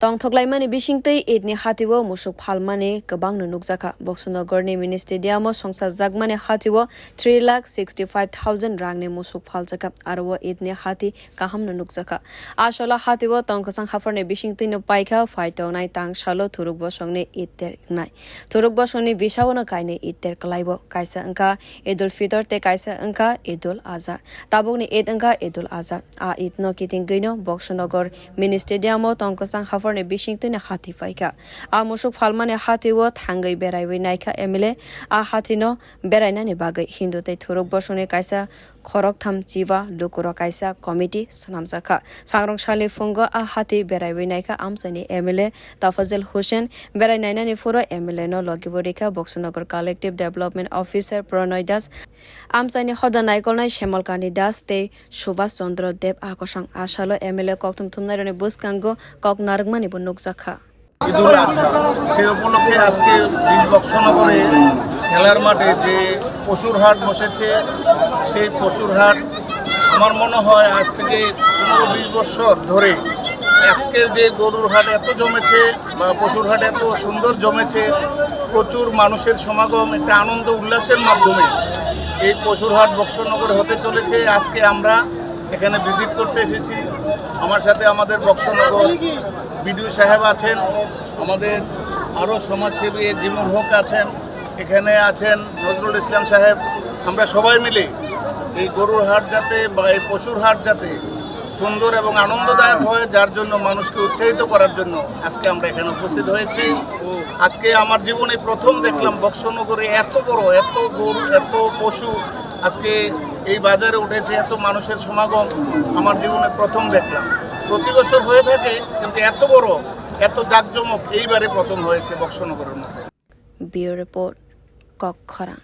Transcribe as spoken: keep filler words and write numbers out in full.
Tongthoklaimani bisingtwi Eid ni hatio musuk phalmani kwbangno nukjakha. Boksonogorni mini stadium-o songchajakmani hatio three lakh sixty five thousand rangni musuk phaljakha. Aro o Eid ni hati kahamno nukjakha. Asolo hatio tongkwchang hapharni bisingtwino paikha, phai tongnai tang salo thuruk bosongni Eid ter wngnai. Thuruk bosongni bisaono kainwi Eid ter kwlaibo. Kaisa wngkha Eid ul Fitr tei kaisa wngkha Eid ul Azha. Tabukni Eid wngkha Eid ul Azha. A Eid no kitingwino Boksonogor mini stadium-o tongkwchang hapharni bisingtwino hati paikha. A musuk phalmani hatio thangwi beraiwi naikha M L A. A hatino berainani bagwi Hindu tei thuruk bosongni kaisa khoroktham chiba lukurok kaisa committee swnamjakha. Sangrong salni phungo a hati beraiwi naikha amchaini M L A Tafazil Hussain. Berai nainani phuru M L A no logibo rikha Boksonogor Collective Development Officer Pronoy Das, amchaini hoda naikolnai Shemal Kani Das tei Subhas Chandra Deb akosang. Asalo M L A kokthum thumnairokni bwskango kok narwkmanibo nukjakha. Idul Adha, সেই উপলক্ষে আজকে বিশ বক্সনগরে খেলার মাঠে যে পশুর হাট বসেছে, সেই পশুর হাট আমার মনে হয় আজ থেকে পনেরো বিশ বছর ধরে আজকের যে গরুর হাট এত জমেছে বা পশুর হাট এত সুন্দর জমেছে, প্রচুর মানুষের সমাগম, একটা আনন্দ উল্লাসের মাধ্যমে এই পশুর হাট বক্সনগরে হতে চলেছে। আজকে আমরা এখানে ভিজিট করতে এসেছি। আমার সাথে আমাদের বক্সনগর বিডিও সাহেব আছেন, আমাদের আরও সমাজসেবী এজিমুল হক আছেন, এখানে আছেন নজরুল ইসলাম সাহেব। আমরা সবাই মিলে এই গরুর হাট যাতে বা এই পশুর হাট যাতে সুন্দর এবং আনন্দদায়ক হয়, যার জন্য মানুষকে উৎসাহিত করার জন্য আজকে আমরা এখানে উপস্থিত হয়েছি। আজকে আমার জীবনে প্রথম দেখলাম বক্সনগরে এত বড়, এত গরু, এত পশু আজকে এই বাজারে উঠেছে, এত মানুষের সমাগম আমার জীবনে প্রথম দেখলাম। প্রতি বছর হয়ে থাকে, কিন্তু এত বড়, এত জাঁকজমক এইবারে প্রথম হয়েছে বক্সনগরের মধ্যে। Bureau Report, Kokkhorang.